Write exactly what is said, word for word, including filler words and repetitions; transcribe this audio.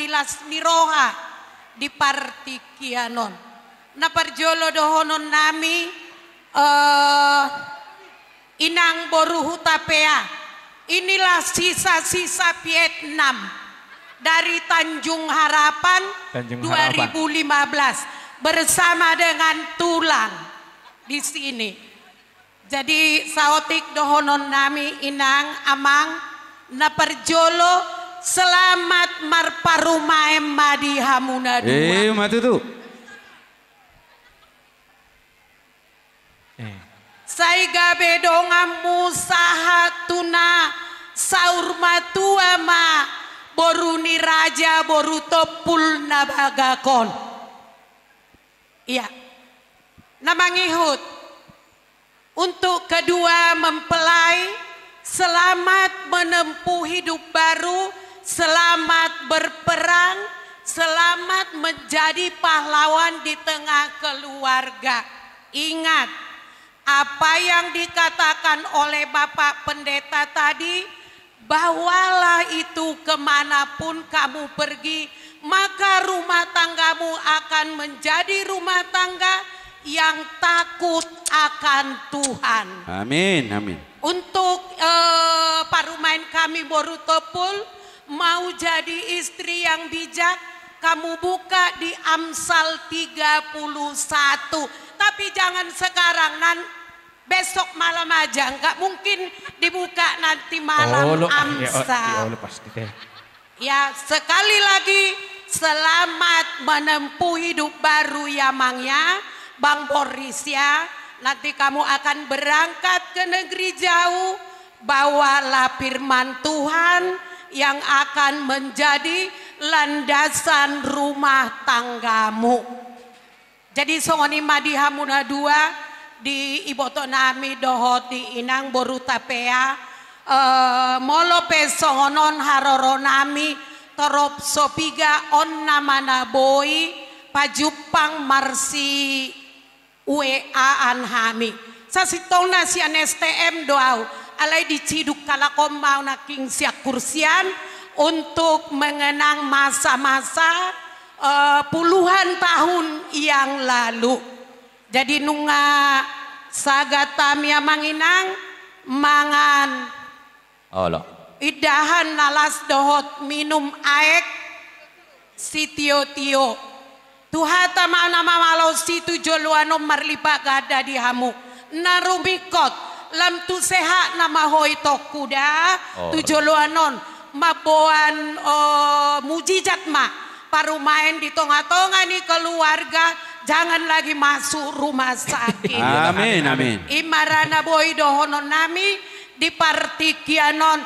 las ni roha di partingkian on. Na parjolo dohonon nami, eh, Inang boru Hutapea, inilah sisa-sisa Vietnam dari Tanjung Harapan Tanjung Harapan. dua ribu lima belas bersama dengan tulang di sini. Jadi saotik dohonon nami Inang, Amang, na parjolo selamat marparumaen ma di hamuna dua. Eh, ma tutu. Eh. Sai gabe donganmu sahat tu na saur matua ma boru ni raja, boru Tompul na bagak on. Iya. Na mangihut. Untuk kedua mempelai, selamat menempuh hidup baru, selamat berperang, selamat menjadi pahlawan di tengah keluarga. Ingat, apa yang dikatakan oleh Bapak Pendeta tadi, bawalah itu kemanapun kamu pergi, maka rumah tanggamu akan menjadi rumah tangga yang takut akan Tuhan. Amin, amin. Untuk, eh, parumaen kami boru Tompul, mau jadi istri yang bijak, kamu buka di Amsal tiga puluh satu. Tapi jangan sekarang, nan-, besok malam aja, nggak mungkin dibuka nanti malam. Olo, ah, iya, Amsal. Iya, olo, pasti deh. Ya, sekali lagi, selamat menempuh hidup baru ya, Mang, ya. Bang Boris, ya. Nanti kamu akan berangkat ke negeri jauh, bawalah firman Tuhan yang akan menjadi landasan rumah tanggamu. Jadi songon i ma di hamu na dua, di iboto nami dohot di inang boru Tapea, eh, molo pe songon on haroro nami, torop so piga on nama na boi pajumpang marsi W A-an hami. Sasintongna sian S T M do au, alai diciduk halak on ma au nangkin sian kursian untuk mengenang masa-masa, eh, puluhan tahun yang lalu. Jadi nunga sagat hami, Amang Inang, mangan. Olo. Indahan na las dohot minum aek sitiotio. Tu hata ma na mamalosi tu joloan on marlipat ganda di hamu. Na rumingkot, lam tu sehat na ma ho itongku da. Olo. Tu joloan on mamboan, o, mujizat ma parumaen di tonga-tonga ni keluarga, jangan lagi masuk rumah sakit. Amin, amin. I ma ra na boi dohonon nami di partingkian on.